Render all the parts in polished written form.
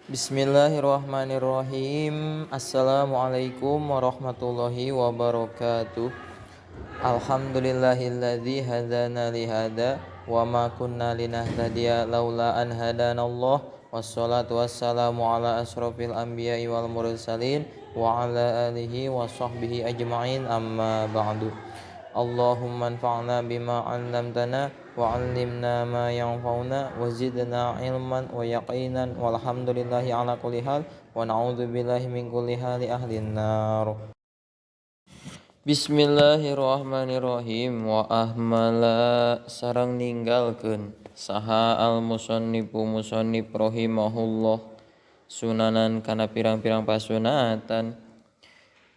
Bismillahirrahmanirrahim. Assalamualaikum warahmatullahi wabarakatuh. Alhamdulillahilladzi hadana li hada wa ma kunna linahtadiya laula an hadanallah. Wassalatu wassalamu ala asrofil anbiya'i wal mursalin wa ala alihi wa sahbihi ajma'in, amma ba'du. Allahumma anfa'na bima 'allamtana wa 'allimna ma yanfa'una wa zidna 'ilman wa yaqinan, walhamdulillahi ala kulli hal wa na'udzu billahi min kulli hali ahlin nar. Bismillahirrahmanirrahim. Wa ahmala sareng ninggalkeun saha al musannifu musannif rahimahullah sunanan kana pirang-pirang pasunatan.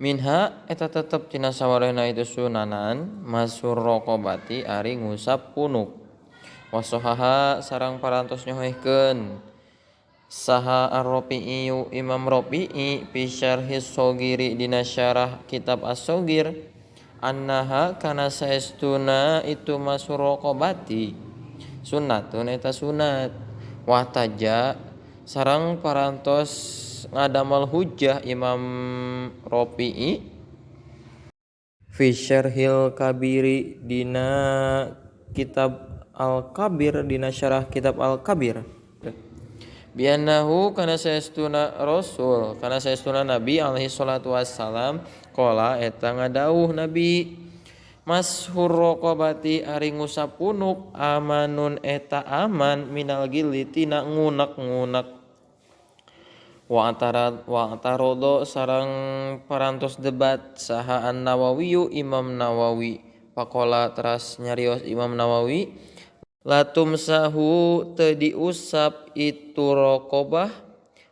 Minha eta tetep tina sawarehna itu sunanan mashur raqabati ari ngusap punuk. Wasohaha sareng parantos nyohehkeun saha Ar-Rafi'i Imam Rafi'i fi syarhis Shogiri dina syarah kitab As-Shogir annaha kana saestuna itu mashur raqabati sunnatun eta sunat. Wahtaja sareng parantos ngadamal hujjah Imam Rafi'i fi syarhil Kabiri dina kitab Al-Kabir dina syarah kitab Al-Kabir biannahu kana saestuna Rasul kana saestuna Nabi alaihi salatu wassalam qala eta ngadawuh Nabi mashur raqabati ari ngusap punuk amanun eta aman minal gili tina ngunek-ngunek. Wa atarodo sareng parantos debat saha An-Nawawiyu Imam Nawawi pakola teras nyarios Imam Nawawi latum sahu teu diusap itu raqabah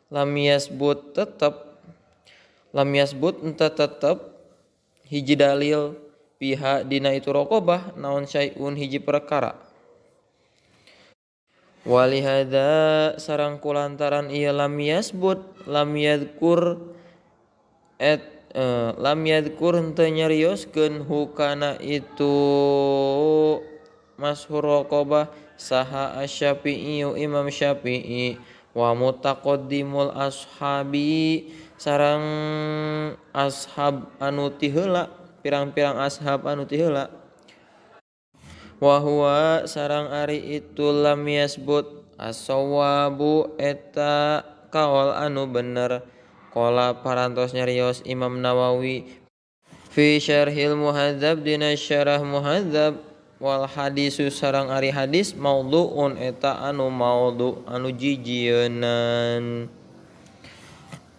lam yasbut tetep lam yasbut ente tetep hiji dalil pihak dina itu raqabah naon syai'un hiji perkara. Walihada sareng kulantaran ieu lam yasbut lam yadhkur et lam yadhkur henteu nyarioskeun hukana itu mashur raqabah saha Asy-Syafi'i Imam Syafi'i wa mutaqaddimul ashabi sareng ashab anu ti heula pirang-pirang ashab anu ti heula. Wa huwa sareng ari itu lam yasbut as-sawabu eta kaol anu bener. Qala parantos nyarios Imam Nawawi fi syarhil Muhadzab dina syarah Muhadzab wal hadisu sareng ari hadis maudhu'un eta anu maudhu anu jijieunan.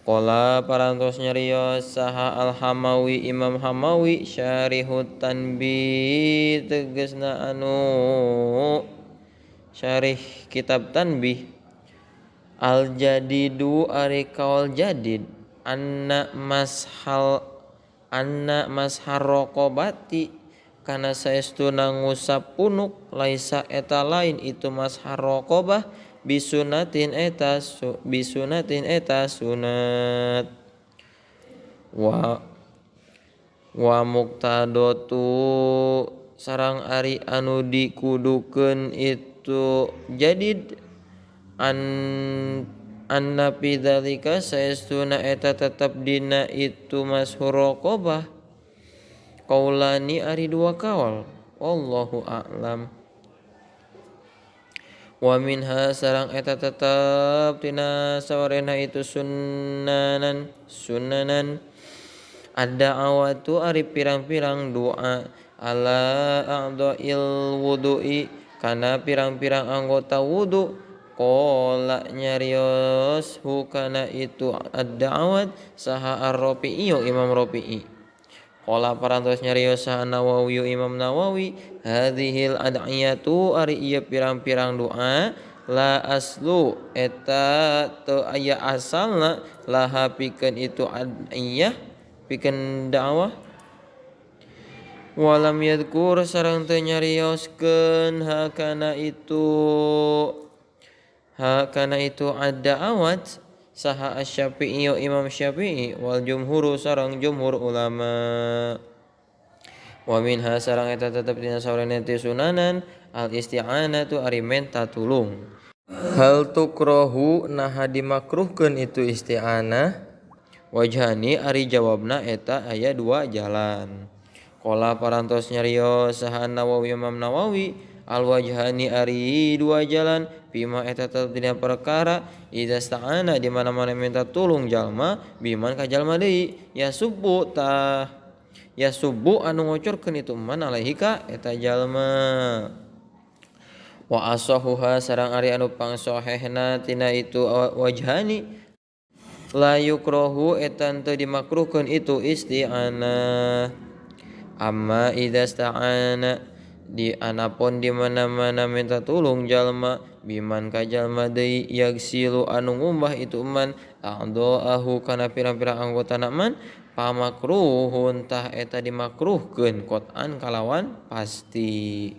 Qala parantos nyarios saha Al-Hamawi Imam Hamawi syarihut Tanbih tegasna anu syarih kitab Tanbih al jadidu ari kaul jadid anna mashal anna mashar raqabati kana saestuna ngusap punuk laisa eta lain itu mashar raqabah bisunatin eta bisunatin eta sunat. Wa muqtadotu sareng ari anu dikudukeun itu jadid an anna fi dzalika saestuna eta tetep dina itu mashur raqabah qaulani ari dua kaul wallahu a'lam. Wa minha sareng eta tetep tina sawarehna itu sunnanan sunnanan ad-da'awatu ari pirang-pirang doa ala a'dha'il wudu'i kana pirang-pirang anggota wudu. Qala nyarios hukana itu ad-da'awat saha Ar-Rafi'i Imam Rafi'i. Qala parantos nyarios saha Nawawi Imam Nawawi hadhil ad'iyatu ari ieu pirang-pirang doa la aslu eta teu aya asalna laha pikeun itu ad'iyah pikeun dakwah. Walam yadhkur sareng teu nyarioskeun hakana itu ad-da'awat saha Asy-Syafi'i Imam Syafi'i wal jumhuru sareng jumhur ulama. Wa minha sareng eta tetep dina saurena teh sunanan al isti'anatu ari menta tulung. Hal tukrohu naha dimakruhkeun itu isti'anah? Wajhani ari jawabna eta aya dua jalan. Qala parantos nyarios saha Nawawi Imam Nawawi al wajhani ari dua jalan bima eta tetep dina perkara idza sta'ana di mana-mana minta tulung jalma biman ka jalma deui yasubbu tah yasubbu anu ngocorkeun itu man alaihi ka eta jalma. Wa asahuha sareng ari anu pangsohehna tina itu wajhani la yukrohu eta teu dimakruhkeun itu isti'anah. Amma idza sta'ana di anapun di mana-mana minta tulung jalma biman ka jalma deui yagsilu anu ngumbah itu man a'dha'ahu kana pirang-pirang anggotana man pamakruhun tah eta dimakruhkeun qot'an kalawan pasti.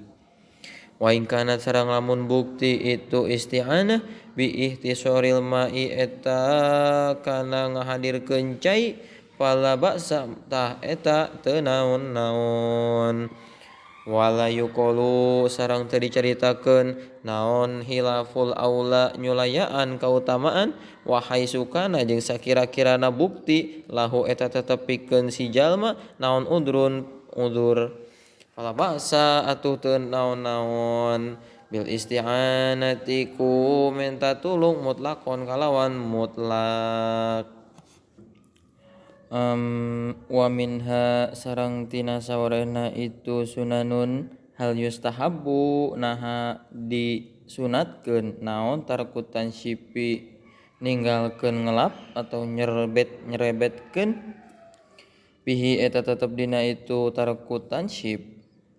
Wa in kana sareng lamun bukti itu isti'anah bi ihtisoril ma'i eta kana ngahadirkeun cai fala ba'sa tah eta teu naon-naon. Wala yuqalu sareng teu dicaritakeun naon hilaful aula nyulayaan kautamaan wa haitsukana jeung sakira-kirana bukti lahu eta tetep pikeun si jalma naon udrun udzur fala ba'sa atuh teu naon-naon bil isti'anati ku minta tulung mutlakon kalawan mutlak. Wa minha sareng tina sawarehna itu sunanun hal yustahabbu naha disunatkeun naon tarku tansipi ninggalkeun ngelap atau nyerebet nyerebetkeun bihi eta tetep dina itu tarku tansib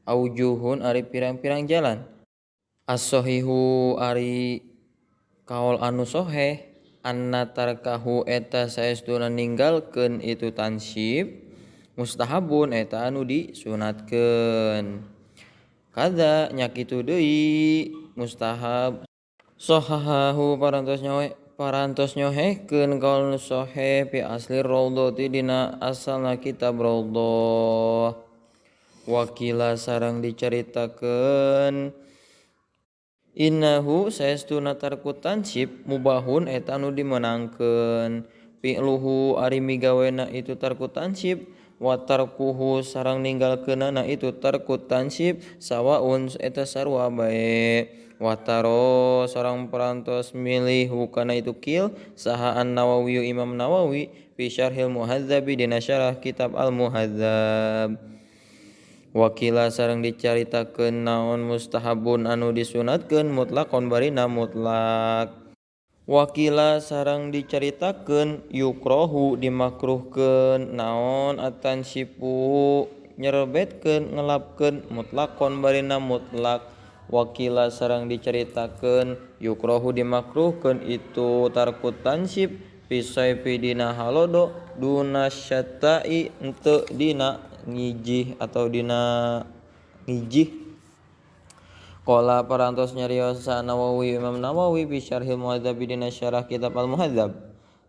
aujuhun ari pirang-pirang jalan. As-sahihu ari kaol anu soheh anna tarkahu eta saestuna ninggalkeun itu tansib mustahabun eta anu disunatkeun. Kada nya kitu deui mustahab. Sahahahu parantos nyohehkeun kaol nu soheh fi asli raudhati dina asalna kitab raudhah. Wakila sareng dicaritakeun innahu saestuna tarku tansib mubahun eta anu dimenangkeun fi'luhu ari migawena itu tarku tansib wa tarkuhu sareng ninggalkeunana itu tarku tansib sawaun eta sarua bae. Wa taro sareng parantos milih hukana itu kil saha An-Nawawi Imam Nawawi fi syarhil Muhadzabi dina syarah kitab Al-Muhadzab. Wakila sareng dicaritakeun naon mustahabun anu disunatkeun mutlakon barina mutlak. Wakila sareng dicaritakeun yukrohu dimakruhkeun naon atansipu nyerebetkeun ngelapkeun mutlakon barina mutlak. Wakila sareng dicaritakeun yukrohu dimakruhkeun itu tarku tansib fi sayfi dina halodo duna syatai henteu dina ngijih atau dina ngijih. Qala parantos nyarios Nawawi Imam Nawawi fi syarhil Muhadzab dina syarah kitab Al-Muhadzab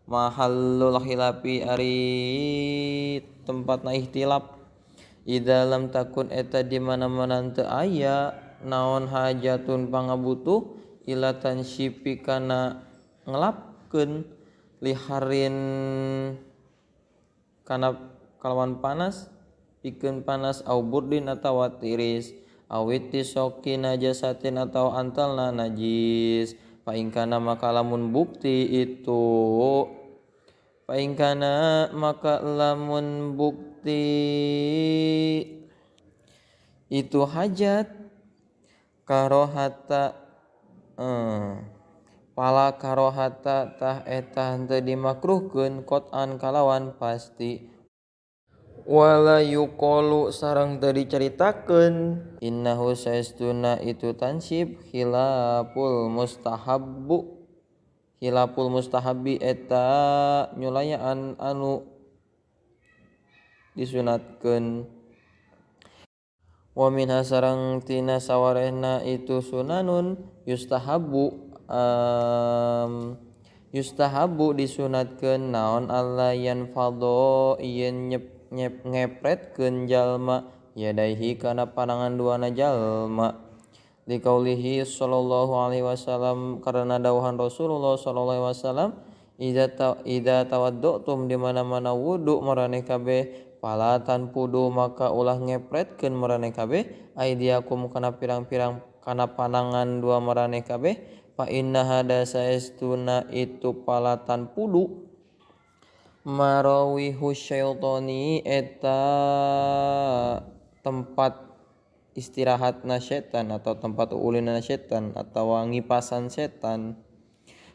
mahallul khilafi ari tempatna ikhtilaf idza lam takun eta di mana-mana teu aya naon hajatun pangabutuh ila tansipi kana ngelapkeun liharin kana kalawan panas pikeun panas au burdin atawa tiris awit tisoki najasatin atau antalna najis. Fa in kana maka lamun bukti itu fa in kana maka lamun bukti itu hajat karohata pala karohata tah eta henteu dimakruhkeun qot'an kalawan pasti. Wala yuqalu sareng teu dicaritakeun innahu saestuna itu tansib khilaful mustahabbu khilaful mustahabi eta nyulayaan anu disunatkeun. Wa minha sareng tina sawarehna itu sunanun yustahabbu yustahabbu disunatkeun naon alla yanfadho yen ngepretkeun jalma yadaihi kana panangan duana jalma Liqaulihi sallallahu alaihi wasallam karena dawuhan Rasulullah sallallahu alaihi wasallam idza tawaddutum di mana-mana wudu maraneh kabeh pala tanpudu maka ulah ngepretkeun maraneh kabeh aidiakum kana pirang-pirang kana panangan dua maraneh kabeh fa inna hada saestuna itu pala tanpudu marawihu syaitani eta tempat istirahatna setan atau tempat ulinna setan atau ngipasan setan.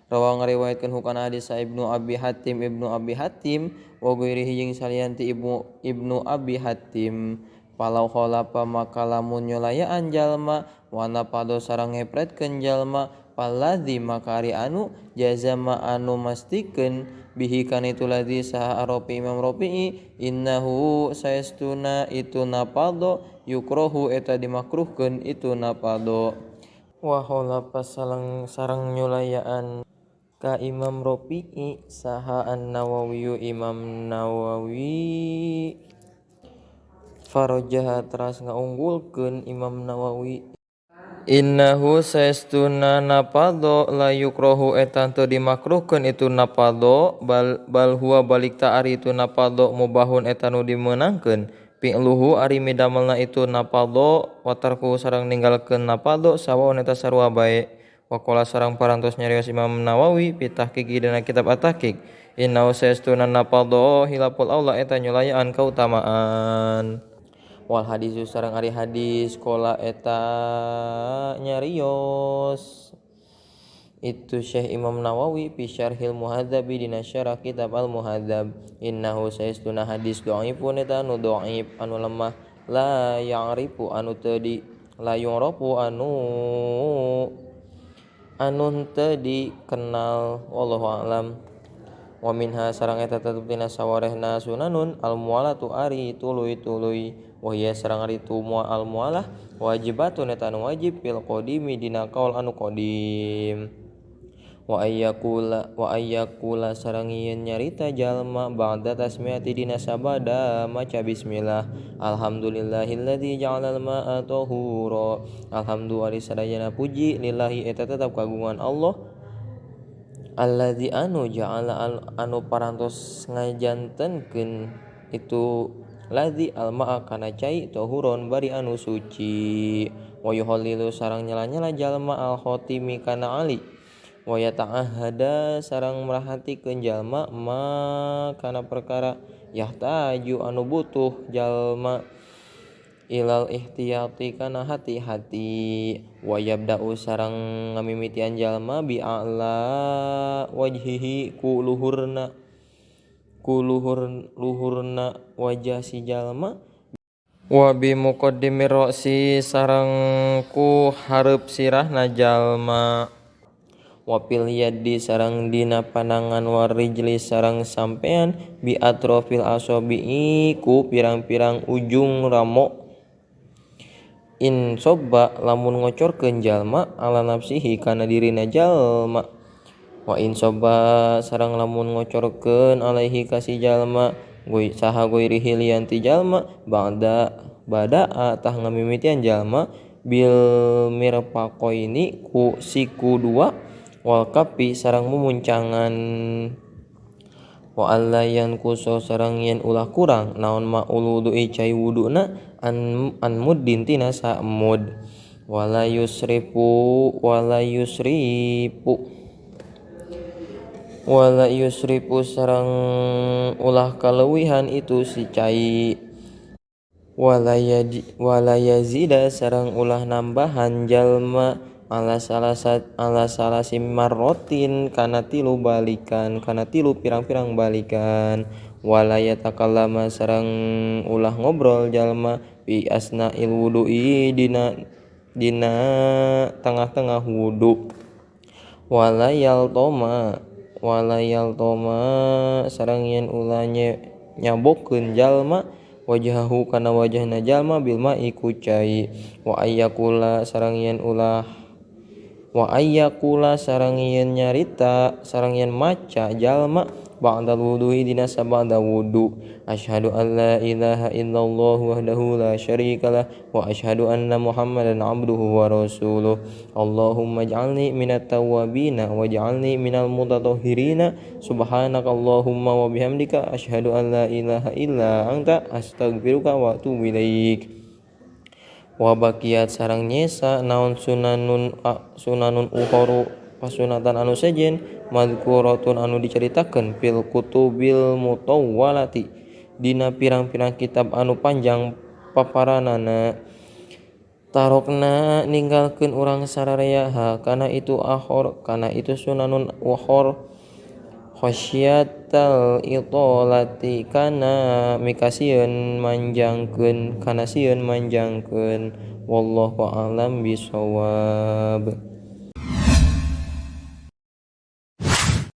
Rawa ngariwayatkeun hukana hadis Ibnu Abi Hatim Ibnu Abi Hatim wa ghairihi jeung salian ti Ibnu Abi Hatim. Palau khalafa maka lamun nyolayaan jalma wa napado sareng ngepretkeun jalma paladzi maka ari anu jazama anu mastikeun bihi kana itu ladzi saha Rafi Imam Rafi'i innahu saestuna itu napado yukrohu eta dimakruhkeun itu napado. Wa khalafa sareng nyulayaan ka Imam Rafi'i saha An-Nawawi Imam Nawawi farajaha teras ngaunggulkeun Imam Nawawi innahu saestuna napado la yukrohu eta teu dimakruhkeun itu napado bal huwa balik ta ari itu napado mubahun eta nu dimeunangkeun fi'luhu ari midamelna itu napado wa tarku sareng ninggalkeun napado sawaun eta sarua bae. Waqala sareng parantos nyarios Imam Nawawi fi tahqiqi dina kitab At-Tahqiq innahu saestuna napado hilaful aula eta nyulayaan kautamaan. Wal hadisu sareng ari hadis qala eta nyarios itu Syekh Imam Nawawi fi Syarhil Muhadzabi dina syarah kitab Al Muhadzab innahu saestuna hadis dhaifun eta anu dhaif anu lemah la ya'rifu anu teu di la yu'rafu anu anu teu dikenal wallahu a'lam. Wa minha sareng eta tetep dina sawarehna sunanun al mualatu ari tuluy-tuluy wa hiya sareng ari tu al mualah wajibatun eta anu wajib fil qadimi dina kaul anu qadim. Wa ayyakula sareng yen nyarita jalma ba'da tasmiyati dina sabada maca bismillah alhamdulillahilladzi ja'alal ma'a tahura alhamdu ari sadayana puji lillahi eta tetep kagungan Allah alladzi anu ja'ala anu parantos ngajantenkeun itu ladzi alma'a kana cai tahuron bari anu suci. Wa yuhallilu sareng nyela-nyela jalma al khatimi kana ali wa yata'ahada sareng merhatikeun jalma ma kana perkara yahtaju anu butuh jalma ilal ihtiyati kana hati-hati. Wa yabda'u sareng ngamimitian jalma bi a'la wajhihi ku luhurna luhurna wajah si jalma wa bi muqaddimir ra'si sareng ku hareup sirahna jalma wa fil yadi sareng dina panangan warijli sareng sampean bi atrofil asabi'i ku pirang-pirang ujung ramo in sobba lamun ngocorkeun jalma ala nafsihi kana dirina jalma wa in sobba sareng lamun ngocorkeun alaihi ka si jalma goy saha goirihi lian ti jalma ba'da bada'a tah ngamimitian jalma bil mirfaqaini ku siku dua wal kapi sareng mumuncangan wa alla yanquso sareng yen ulah kurang naon ma uludu'i cai wuduna an muddin tina samud wala yusrifu wala yusrifu sareng ulah kaleuwihan itu si cai wala yazida sareng ulah nambahan jalma ala salasi marrotin kana tilu balikan kana tilu pirang-pirang balikan wala yatakallama sareng ulah ngobrol jalma fi asna'il wudu'i dina tengah-tengah wudu wala yaltoma sareng yen ulah nyabokeun jalma wajahu kana wajahna jalma bil ma'i ku cai wa ayyakula sareng yen ulah wa ayyakula sareng yen nyarita sareng yen maca jalma Ba'dal wudu'i dina sabada wudu. Asyhadu an la ilaha illallah wahdahu la syarikalah wa asyhadu anna Muhammadan abduhu wa rasuluh. Allahumma ij'alni minat tawwabina waj'alni minal mutatahhirina. Subhanakallahumma wa bihamdika asyhadu an la ilaha illa anta astaghfiruka wa atubu ilaik. Wa baqiyat sareng nyesa naon sunanun ukhoru pasunatan anu sejen madhkuratun anu dicaritakeun fil kutubil mutawwalati dina pirang-pirang kitab anu panjang paparanana. Tarokna ninggalkeun urang sararea ha kana itu akhor kana itu sunanun ukhor khasyatal italati kana mikasieun manjangkeun kana sieun manjangkeun. Wallahu a'lam bisawab.